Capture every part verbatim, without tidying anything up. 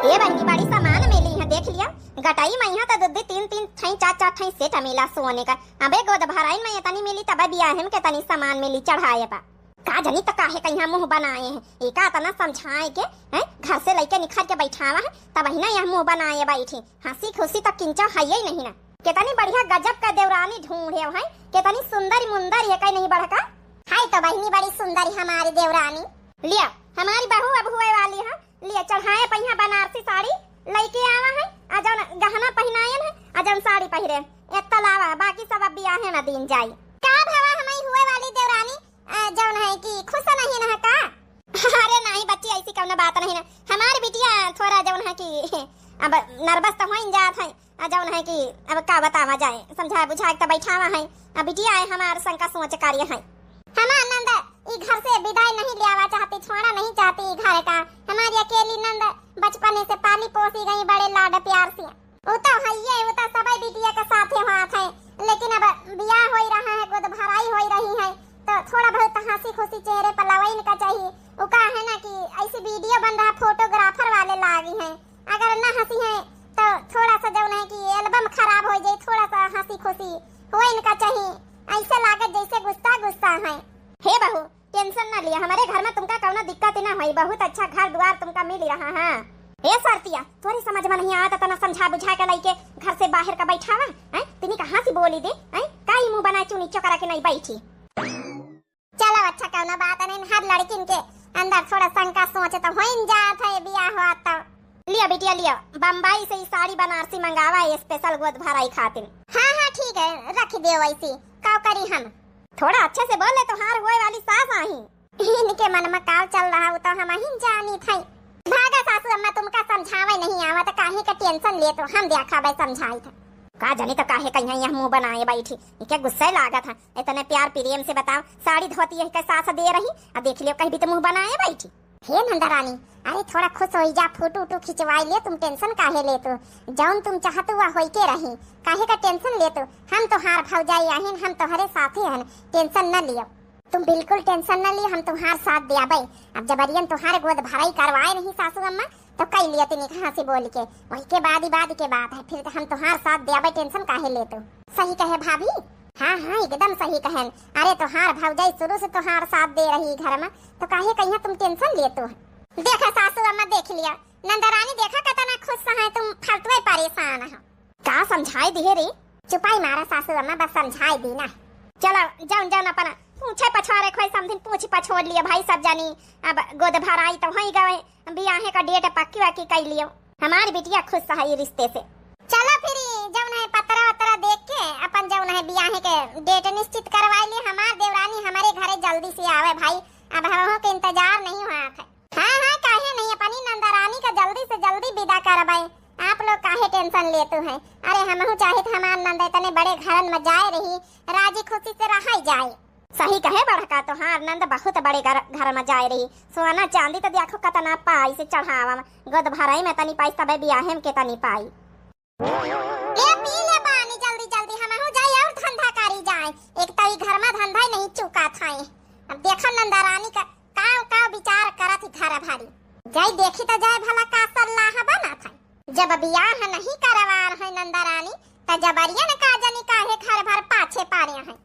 ए बहिनी, बड़ी सामान मिली है, देख लिया। गटई में यहाँ तो दो दो तीन तीन ठाई, चार चार ठाई सेट मिला सोने का। अबे गोद भराइन में इतनी मिली, तब बियाहे में के तनी सामान मिली चढ़ाए बा। का जनी त काहे कहिया मुँह बनाए हैं, एका इतना समझाए के, हैं? घर से लइके निखर के बैठावा है, तब ही ना यह मुँह बनाए बैठी। हँसी खुशी त किंचा है ही नहीं ना। कितनी बढ़िया गजब का देवरानी ढूंढे हो, हैं? कितनी सुंदर मुंदर है, कहीं नहीं बढ़का। है तो बहिनी बड़ी सुंदर हमारी देवरानी। लिया, हमारी बहू अब हुए वाली है, लिया चढ़ाए पहिया बनारसी साड़ी लइके आवा है, आ जौन गहना पहिनायन है, आ जौन साड़ी पहिरे, इतना लावा, बाकी सब अब बियाहे में दीन जाई। का भवा हमारी हुए वाली देवरानी, अ, जौन है कि खुश नहीं न है का? अरे नहीं बच्ची, ऐसी कौनो बात नहीं ना। हमार बिटिया थोड़ा जौन है कि अब nervous तो होइन जात है, आ जौन है कि अब का बतावा जाए, समझा बुझा के तो बैठावा है। अब बिटिया है हमार शंका सोच कार्य है। हमार नंद ई घर से विदाई नहीं लियावा चाहती, छोड़ा नहीं चाहती ई घर का। हमारी अकेली नंद बचपने से पाली पोसी गई बड़े लाड प्यार से। उ तो हइये, उ तो सबई बिटिया के साथे होत है, लेकिन अब बियाह होई रहा है, गोद भराई होई रही है, तो थोड़ा बहुत हँसी खुशी चेहरे पर लवइन का चाहिए। उ का है ना कि ऐसी video बन रहा, photographer वाले लागी हैं, अगर ना हँसी हैं तो थोड़ा सा जौन है कि album खराब हो जाए, थोड़ा सा हँसी खुशी हो इनका चाहिए, ऐसे लागत जैसे गुस्सा गुस्सा है। हे बहू, tension ना लिया, हमारे घर में तुमका कौनो दिक्कत ही ना होई, बहुत अच्छा घर द्वार तुमका मिल रहा है। ए सरतिया, तोरे समझ में नहीं आवत, तना समझा बुझा के लइके घर से बाहर का बैठावा, हैं? तिनी कहाँ से बोली दे, हैं? का ई मुँह बनाए चुनी चोकरा के नहीं बैठी? चलो अच्छा, कौनो बात नहीं, हर लड़किन के अंदर थोड़ा शंका सोच तो होइन जात है, बियाह हुआ तो। लिया बिटिया, लिया, बम्बई से ई साड़ी बनारसी मंगावा है special गोद भराई खातिर। हाँ, हाँ, ठीक है, रख दियो वैसी, का करी हम। थोड़ा अच्छे से बोले, तोहार होए वाली सास आही। इनके मन में काव चल रहा हो तो हम ही जानी थई। भागा सासू अम्मा, तुमका समझावे नहीं आवा तो काहे का tension लेत हो, हम देखावे समझाई था। का जाने तो काहे कहिया यहाँ मुँह बनाए बैठी, इके गुस्से लागत है। इतने प्यार प्रेम से बताओ, साड़ी धोती यही का सास दे रही, आ देख लियो कहीं भी तो मुँह बनाए बैठी। हे नंदरानी, अरे थोड़ा खुश होई जा, photo उटो खिंचवाई ले, तुम tension काहे लेत हो? जौन तुम चाहत हुआ होई के रही, काहे का tension लेत हो? हम तोहार भौजाई आहिन, हम तोहरे साथे हन, tension न लियो। तुम बिल्कुल tension न लियो, हम तुम्हार साथ दियाबे। अब जबरियन तुम्हारे गोद भराई करवाए रही सासू अम्मा, तो कई लियो तिनी कहाँ से बोल के, वही के बाद ही बाद के बात है, फिर तो हम तुम्हार साथ दियाबे, tension काहे लेत हो? सही कहे भाभी। हाँ, हाँ, एकदम सही कहन। अरे, तोहार भौजाई शुरू से तोहार साथ दे रही घर में, तो काहे कहिया तुम tension लेत हो? देखा सासू अम्मा, देख लिया, नंदरानी देखा कितना खुश है, तुम फालतुए परेशान हो। का समझाए दिहे रे? चुपाई मारा सासू अम्मा, बस समझाए दी ना। चलो, जाओ, जाओ ना, अपना पूछे पछोरे खोई समधिन पूछ पछोर लिया भाई सब जानी। अब गोद भराई तो होई गवे, बियाहे का date पक्की वक्की कई लियो। हमारी बिटिया खुश है ये रिश्ते से। चलो फिर जौन है पतरा वतरा देख के अपन जौन है बियाहे के date निश्चित करवाई ले। हमार देवरानी हमारे घरे जल्दी से आवे भाई, अब हमहू के इंतजार नहीं हुआ है। हाँ, हाँ, काहे नहीं, अपनी नंदरानी का जल्दी से जल्दी विदा करबे। आप लोग काहे tension लेतू हैं? अरे हमहू चाहित हमार नंद इतने बड़े घरन में जाए रही, राजी खुशी से रहाई जाए। सही कहे बड़का, तोहार नंद बहुत बड़े घर, घर में जाए रही। सोना चांदी तो देखो कतना पाई से चढ़ावा में, गोद भराई में तनी पाई, तबे बियाहे में के तनी पाई। ले पी ले पानी जल्दी जल्दी, हमहू जाए और धंधा करी जाए। एक तो ई घर में धंधा ही नहीं चुका था। अब देखा नंदरानी का काव काव विचार करत ही घर भरी। जाई देखी त जाए भला का सलाह बनत है। जब बियाह नहीं करवार है नंदरानी, त जबरियन का जनी काहे घर भर पाछे पारे हैं।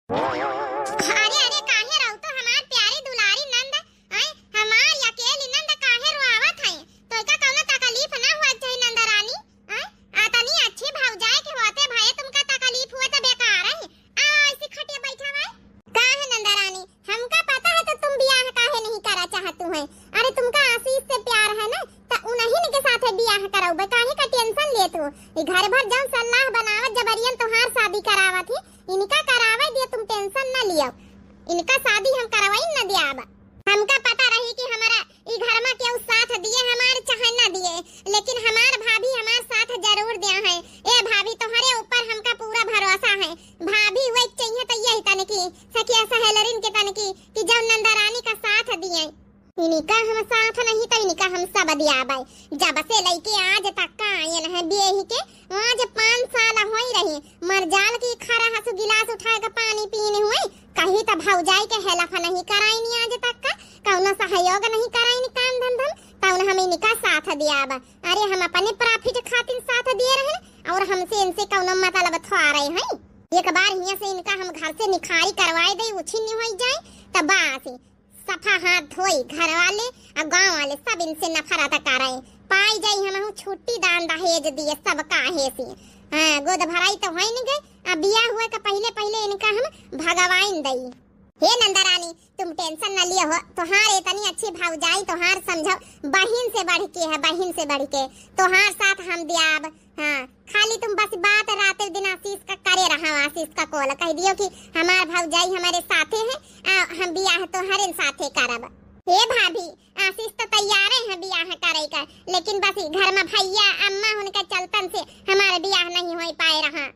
अरे, अरे, काहे रहू तो हमार प्यारी दुलारी नंद, आय, हमार अकेली नंद काहे रोआवत है? तो एका कौनो तकलीफ ना हुआ चाहे नंदरानी, आय, आ तनी अच्छी भौजाई के होते भये तुमका तकलीफ हुए तो बेकार है। आ, ऐसी खटिया बैठा है। का है नंदरानी, हमका पता है तो तुम बियाह काहे नहीं करा चाहतू है। अरे तुमका आशीष से प्यार है ना, त उन्हीं के साथे बियाह करौबे, काहे का tension लेतू? ई घर भर जौन सलाह बनावत जबरियन तोहार शादी करावत ही, इनका करावे दियो, तुम tension न लियो। इनका शादी हम करवाई न दियाब। हमका पता रही कि हमारा ई घर में केहू साथ दिए हमार चाहे न दिए, लेकिन हमार भाभी हमार साथ जरूर दिया है। ए भाभी, तोहरे ऊपर हमका पूरा भरोसा है। भाभी हुए के चाहिए तो यही तनकी, सखिया सहेलरिन के तनकी, कि जब नंदरानी का साथ दिए। इनका हम साथ नहीं तो इनका हम सब दियाबे। जब से लइके आज तक का आयन है बियही के, आज पाँच साल होई रही। मरजाल की खरा हसु गिलास उठाए के पानी पीने हुए, कहीं तो भौजाई के हेल्प नहीं कराइन आज तक का, कौनो सहयोग नहीं कराइन काम धंधन। तउन हम इनका साथ दियाब। अरे, हम अपने profit खातिर साथ दिए रहे और हमसे इनसे कउनो मतलब थोड़े है। एक बार हियाँ से इनका हम घर से निखारी करवाए दे, उछिन्नी होई जाए, तब बस सफा हाथ धोई, घर वाले और गाँव वाले सब इनसे नफरत करे। पाई जाई हमहू छुट्टी, दान दहेज दिए सब काहे से। हाँ, गोद भराई तो होई नहीं गए, अब बियाह हुए के पहिले पहिले इनका हम भगवाइन दई। हे नंदरानी, तुम tension न लियो हो, तोहार इतनी अच्छी भौजाई, तोहार समझो बहिन से बढ़ के है, बहिन से बढ़ के। तोहार साथ हम दियाब। हाँ, खाली तुम बस बात रात दिन आशीष का करे रहा, आशीष का call कह दियो कि हमार भौजाई हमारे साथे है, आ, हम बियाह तोहरे साथे करब। हे भाभी, आशीष तो तैयारे है बियाह करे का, लेकिन बस ई घर में भैया अम्मा उनके चलतन से हमारे बियाह नहीं हो पाए रहा।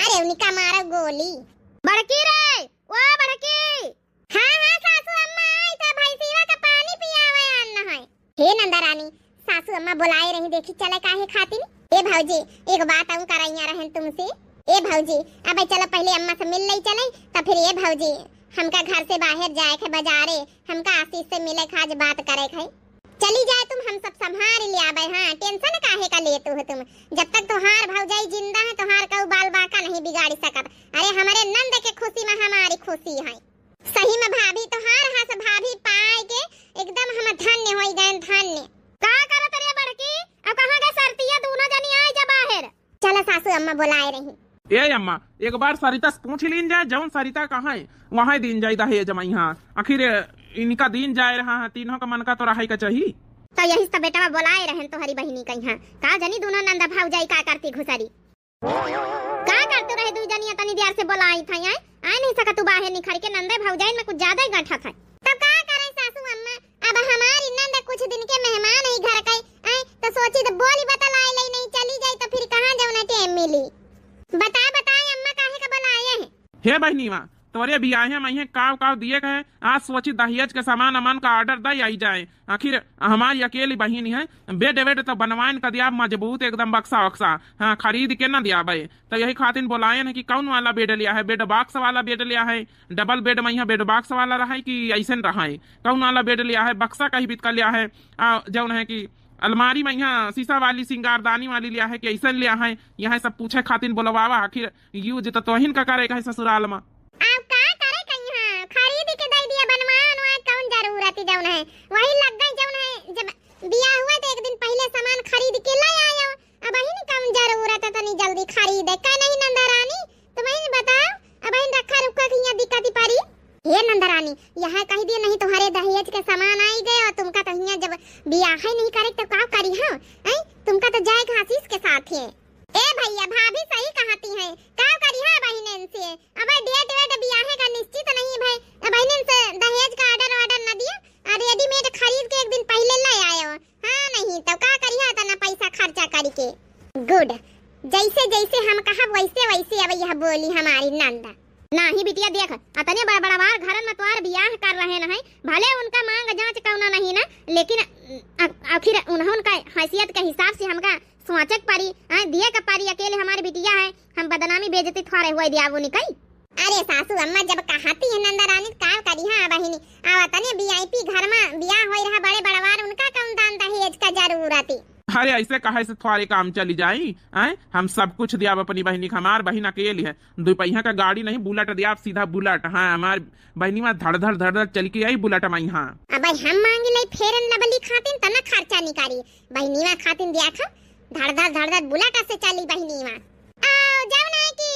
अरे उनका मारो गोली। बड़की रे, ओ बड़की। हाँ, हाँ, सासू अम्मा, आई त भैंसिया का पानी पियावे आन है। हे नंदा रानी, सासू अम्मा बुलाए रही, देखी चले काहे खातिर। ए भौजी, एक बात अउर करइया रहन तुमसे। ए भौजी, अबे चलो पहिले अम्मा से मिल लई चले, त फिर ए भौजी, हमका घर से बाहर जाए के बाजारे, हमका आशीष से मिले के आज बात करे के है। चली जाए तुम, हम सब संभाल ले आबे। हाँ, tension काहे का लेतू हो तुम, जब तक तोहार भौजाई जिंदा है, तोहार कऊ बाल बाका नहीं बिगाड़ी सकत। अरे हमरे नंद के खुशी में हमारी खुशी है। सही में भाभी, तोहार हस भाभी पाए के एकदम हम धन्य होई गए, धन्य। का करत रे बड़की? अब कहाँ गए सरतिया? दूनो जनी आए जा बाहर। चलो सासू अम्मा बुलाए रही। ए अम्मा, एक बार सरिता से पूछ लीन जाए, जौन सरिता कहाँ है, वहाँ दीन जाए दहेज में। हाँ, आखिर इनका दीन जाए रहा है, तीनों का मन का तो रहे का चाहिए। तो यही सब बेटवा बुलाए रहन तोहरी बहिनी कहीं। का जनी दूनो नंदा भौजाई का करती घुसरी। का करतू रहे दुई जनिया, तनी देर से बोलाई था, आए, आए नहीं सकत तू बाहर निखर के, नंदे भौजाइन में कुछ ज्यादा ही गंठत है। तब का करे सासू अम्मा, अब हमारी नंद कुछ दिन के मेहमान है घर के, आए, तो सोची तो बोली बतलाई ले नहीं, चली जाई तो फिर कहाँ जौना टाइम मिली। बता, बताए अम्मा काहे का बुलाए हैं? हे बहिनीवा, तोरे बियाहे मइहे काव काव दिए के है, आज सोची दहेज के सामान अमान का order दे आई जाए। आखिर हमारी अकेली बहिन है, bed वेड तो बनवाइन क दिया मजबूत एकदम बक्सा वक्सा, हाँ, खरीद के न दिया बे। तो यही खातिर बोलायन है कि कौन वाला bed लिया है, bed box वाला bed लिया है, double bed मइहे bed box वाला रहा है कि ऐसन रहा है, कौन वाला bed लिया है, बक्सा कहीं बित कर लिया है, आ, जौन है कि अलमारी मइहे शीशा वाली सिंगारदानी वाली लिया है कि ऐसन लिया है, यह सब पूछे खातिर बोलवावा। आखिर use तो तोहिन का करे के है ससुराल में। अब का करे कहिया, खरीद के दे दिया, बनवा उनवा कौन जरूरत है, जौन है वही लग गई, जौन है जब बियाह हुआ तो एक दिन पहिले सामान खरीद के ले आयो। अब अहिन कौन जरूरत है तनी जल्दी खरीदे का नहीं नंदा रानी, तुम ही बताओ, अब अहिन रखा रुखा के हियाँ दिक्कत ही पड़ी। हे नंदा रानी, यहाँ कह दिए नहीं तुम्हारे दहेज के सामान आई गए और तुमका तो हियाँ जब बियाह ही नहीं करे तो का करी, हाँ, हैं? तुमका तो जाए के आशीष के साथ है। ए भैया, भाभी सही कहती हैं, का करिहा बहिनन से? अबे date वेट बियाहे का निश्चित नहीं भय, बहिनन से दहेज का order वार्डर न दिया, आ readymade खरीद के एक दिन पहिले ले आयो। हाँ, नहीं तो का करिहा इतना पैसा खर्चा करके। Good, जैसे जैसे हम कहब वैसे वैसे अब यह बोली हमारी नंद। नाही बिटिया देख, अतने बड़ बड़वार घरन में तोहार बियाह कर रहे न है, भले उनका मांग जांच कौनो नहीं ना, लेकिन आ-, आखिर उन्हों का हैसियत के हिसाब से हमका सोचे के परी, आय, दिए के परी, अकेले हमारी बिटिया है, हम बदनामी बेइज्जती थोड़े हुए दिया वो निकई। अरे सासू अम्मा जब कहती है नंदा रानी का करी, हाँ बहिनी, आवा तने VIP घर में बियाह होई रहा बड़े बड़वार, उनका कौन दान दहेज का जरूरत है? अरे ऐसे कहे से थोड़े काम चली जाई, आय, हम सब कुछ दिया अपनी बहिनी का, हमार बहिन अकेली है, दो पहिया का गाड़ी नहीं, Bullet दिया, सीधा Bullet। हाँ, हमार बहिनी मा धड़ धड़ धड़ धड़ चल के आई Bullet मा, हाँ। अबे हम मांगी लाई Fair and Lovely खातिन, तना खर्चा निकारी। बहिनीवा खातिन दिया खा, धड़ धड़ धड़ धड़ Bullet से चली बहिनीवा। आ, जौन है कि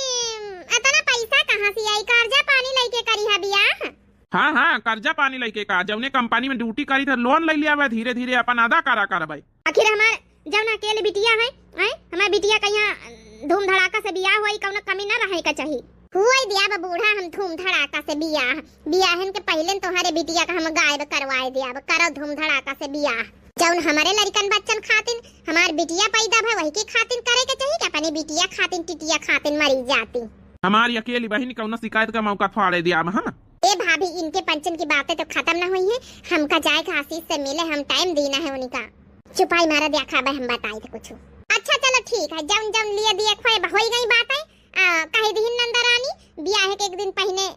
अतना पैसा कहाँ से आई? कर्जा पानी लइके करी है बियाह? हाँ, हाँ, कर्जा पानी लइके का, जौने company में duty करी थे, loan ले लिया बा, धीरे धीरे अपन अदा करा करबे। आखिर हमार जौन अकेले बिटिया है, हैं? हमार बिटिया कहिया धूम धड़ाका से बियाह होई, कौनो कमी ना रहे का चाही। हुई दियाब बूढ़ा हम धूम धड़ाका से बियाह, बियाहन के पहिले तोहरे बिटिया का हम गायब करवाए दियाब, करो धूम धड़ाका से बियाह। जौन हमरे लड़कन बच्चन खातिन हमार बिटिया पैदा भय, वही के खातिन करे के चाही कि अपने बिटिया खातिन, टिटिया खातिन मरी जाती। हमारी अकेली बहिन कौनो शिकायत का मौका थोड़े दियाब हम। ए भाभी, इनके पंचन की बातें तो खत्म ना हुई हैं, हमका जाए का आशीष से मिले, हम time दीना है उनका। चुपाई मारा, देखा बे हम बताई थे कुछ। अच्छा चलो ठीक है, जौन जौन लिए दिए खोए होई गई बात है, आ, कह दीहिन नंदा रानी, बियाह के एक दिन पहिले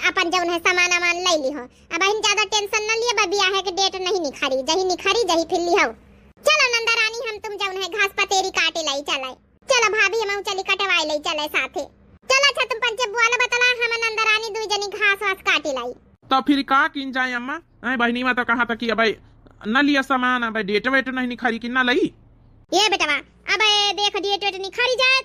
अपन जौन है सामान अमान ले लिहो। अब अहिन ज्यादा tension न लिया बा, बियाह के date नहीं निखरी, जही निखरी जही फिर लिहो। चलो नंदा रानी, हम तुम जौन है घास पतेरी काटे लाई चले। चलो भाभी, हम चली कटवाई लाई चले साथे। चलो अच्छा, तुम पंचे बुआ ला बतला, हम नंदा रानी दुई जनी घास वास काटे लाई। तो फिर का किन जाए अम्मा? ऐ बहिनी मा तो कहा था कि अबे न लिया सामान, अबे डेट वेट नहीं निखारी कि न लई। ये बेटवा, अबे देख डेट वेट निखारी जाए